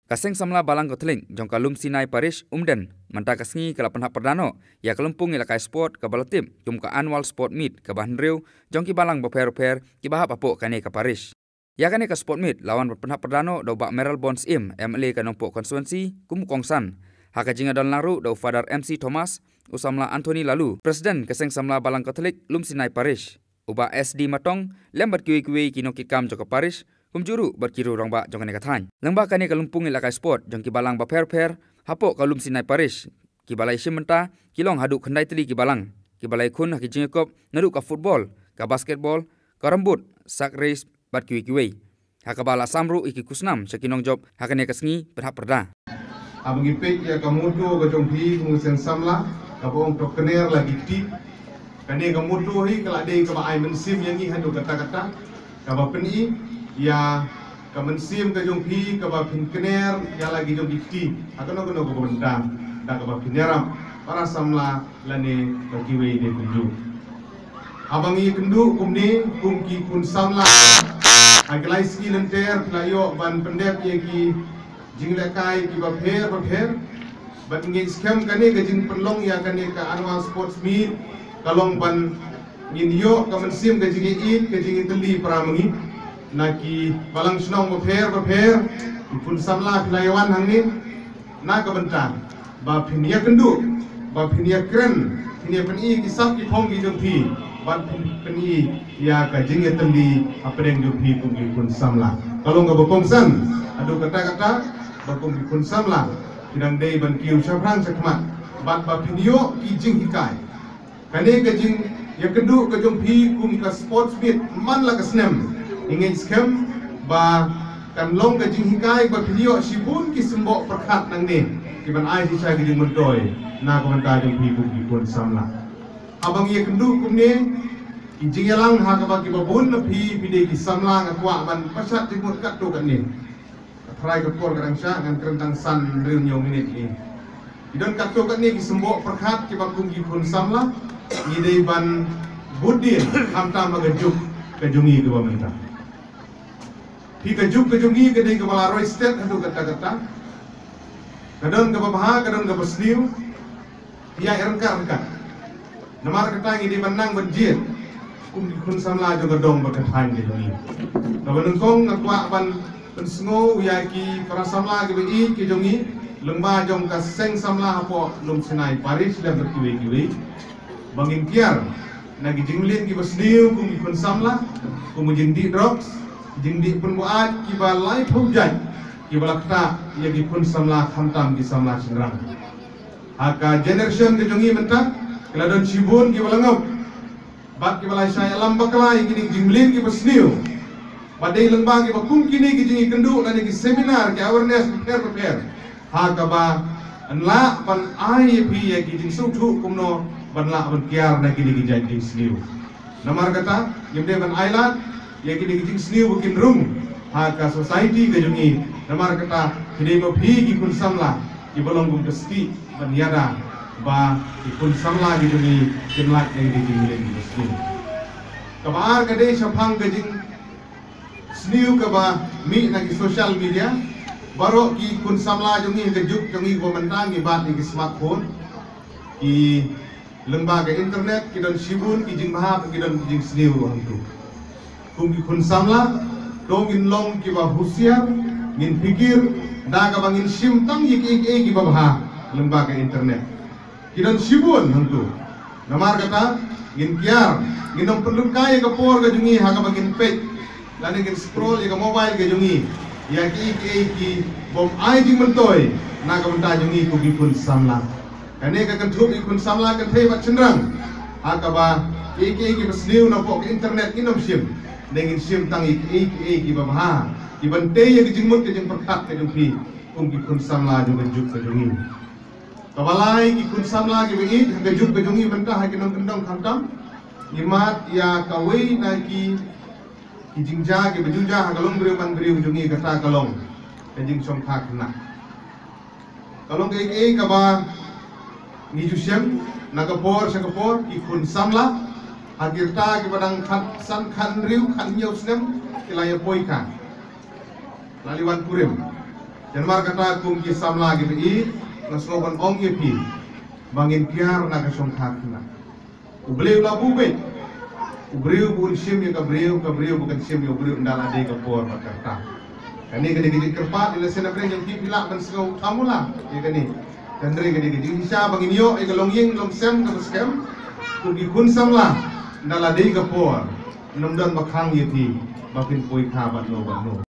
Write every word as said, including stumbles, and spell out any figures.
Ka Seng Samla Balang Katholik jong ka Lumsinai Parish Umden mynta ka sngi ka la pynhap pyrda noh ïa ka lympung ïalehkai sport kaba la tip kum ka Annual Sport Meet kaba hynriew jong ki balang bapher bapher kiba hap hapoh kane ka parish. Ïa kane ka sport meet la wan ban pynhap pyrda noh da u Bah Mayralborn Syiem, M L A ka Nongpoh Constituency, kum u kongsan. Ha ka jingïadon lang ruh da u Father M C Thomas, u Samla Anthony Laloo, President ka Seng Samla Balang Katholik Lumsinai Parish, u Bah S D Matong, lem bad kiwei kiwei ki nongkitkam jong ka parish, kumjuh ruh bad ki riew rangbah jong kane ka thaiñ. Lyngba kane ka lympung ïalehkai sport jong ki balang bapher bapher hapoh ka Lumsinai Parish, kiba la ïashim bynta ki long haduh khyndai tylli ki balang, kiba la ïakhun ha ki jingïakop naduh ka football, ka basketball, ka rambut, sack race bad kiwei kiwei. Ha kaba la sam ruh ïa ki khusnam sha ki nongjop ha kane ka sngi pynhap pyrda. Haba ngi peit ïa ka motto ka jong phi kum ka Seng Samla, kaba ong to kner la ki kti. Kane ka motto hi ka la dei kaba ai mynsiem ïa ngi haduh katta katta, kaba pyni ïa ka mynsiem ka jong phi kaba phin kner ïa la ki jong ki kti ha kano kano kaba mynta, da kaba phin ïarap para samla lane ba kiwei de kumjuh. Haba ngi ïakynduh kumne kum ki khun samla, ha ki lai sngi lynter phi la ïoh ban pyndep ïa ki jinglehkai kiba pher bapher. Bad ngi ngeit skhem kane ka jingpynlong ïa kane ka Annual Sports Meet ka long ban ngin ïoh ka mynsiem ka jingïeit, ka jingïatylli para ma ngi na ki balang shnong bapher bapher. Ki khun samla phi la ïawan hangne na ka bynta ba phin ïakynduh, ba phin ïakren, phin ïa pyni ki sap ki phong ki jong phi, bad phin pyni ïa ka jingïatylli hapdeng jong phi kum ki khun samla. Ka long kaba kongsan haduh katta katta ba kum ki khun samla phi dang dei ban kiew shaphrang shakhmat bad ba phin ïoh ki jinghikai. Kane ka jingïakynduh ka jong phi kum ka sports meet man la ka snem, ngi ngeit skhem ba kan long ka jinghikai ba phin ïoh shibun ki symboh pyrkhat nangne kiban ai shisha ki jingmyntoi na ka bynta jong phi kum ki khun samla. Haba ngi ïakynduh kumne, ki jingïalang ha kaba kiba bun na phi phi dei ki samla nga kwah ban pynshad jingmut katto katne. Ka tharai ka por ka dang shah, ngan kren tang san hynriew hynñiew minit ne. Ki don katto katne ki symboh pyrkhat kiba kum ki khun samla ngi dei ban bud dien, khamtam ha ka juk ka jong ngi kaba mynta. Phi, ka juk ka jong ngi ka dei kaba la roi stet haduh katta katta. Ka don kaba bha, ka don kaba sniew. Ïa, ïa ryngkat ryngkat. Namar kata ngi dei ban nang ban jied kum ki khun samla jong ka dong bad ka thaiñ ka jong ngi. Kaba nyngkong nga kwah ban pynsngew ïa ki para samla kiba ïeit ki jong ngi lyngba jong ka Seng Samla hapoh Lumsinai Parish lem bad kiwei kiwei, ba ngin kiar na ki jingmlien kiba sniew kum ki khun samla, kum ki jingdih drugs, jingdih pynbuaid kiba laiphew jait kiba la ktah ïa ki khun samla, khamtam ki samla shynrang. Ha ka generation ka jong ngi mynta, ki la don shibun kiba la ngop bad kiba la shah ïalam bakla ïa kine ki jingmlien kiba sniew. Ba dei lyngba kiba kum kine ki jingïakynduh lane ki seminar, ki awareness bapher bapher, ha kaba yn lah ban ai ïa phi ïa ki jingsngewthuh kumno ban lah ban kiar na kine ki jait jingsniew. Namar kata, ngim dei ban ailad ïa kine ki jingsniew ba kin rung ha ka society ka jong ngi. Namar kata, ki dei ma phi ki khun samla kiba long kum ka stieh ban ïada ba ki khun samla ki jong ngi kin lait na kine ki jingmlien kiba sniew. Kaba ar ka dei shaphang ka jingsniew kaba mih na ki social media. Baroh ki khun samla jong ngi ha ka juk jong ngi kaba mynta ngi bat ïa ki smartphone. Ki lyngba ka internet ki don shibun ki jingbha bad ki don ki jingsniew ruh hangtu. Kum ki khun samla, to ngin long kiba husiar, ngin pyrkhat da kaba ngin shim tang ïa kiei kiei kiba bha lyngba ka internet. Ki don shibun hangtu. Namar kata, ngin kiar, ngin ym pynlut kai ïa ka por ka jong ngi ha kaba ngin peit lane ngin scroll ïa ka mobile ka jong ngi ïa kiei kiei ki bym ai jingmyntoi na ka bynta jong ngi kum ki khun samla. Kane ka kynthup ïa ki khun samla kynthei bad shynrang ha kaba kiei kiei kiba sniew napoh ka internet ngin ym shim. Ne ngin shim tang ïa kiei kiei kiba bha, kiban tei ïa ka jingmut ka jingpyrkhat ka jong phi kum ki khun samla jong ka juk ka jong ngi. Kaba lai, ki khun samla kiba ïeit ha ka juk ka jong ngi mynta ha ki nongkyndong, khamtam ngi mad ïa kawei na ki, ki jingjia kiba ju jia ha ka longbriew manbriew jong ngi, kata ka long ka jingshongkha khynnah. Ka long kaei kaei kaba ngi ju shem na ka por sha ka por. Ki khun samla ha ki rta kiba dang khatsan, khathynriew, khathynñiew snem ki la ïa poi ka, la liwan kurim. Namar kata kum ki samla ki ba i, nga sngew ban ong ïa phi ba ngin kiar na ka shongkha khynnah. U Blei u la buh beit u briew ba un shim ïa ka briew, ka briew ba kan shim ïa u briew, ynda la dei ka por bad ka kyrtang. Kane ka dei ka jingkyrpad, ïa lehse napdeng jong phi phi lah ban sngew thamula ïa kane. Hynrei ka dei ka jingshisha ba ngin ïoh ïa ka longïing longsem kaba skhem. Kum ki khun samla, ynda la dei ka por, ym don ba khang ïa phi ba phin poi kha bad no bad no.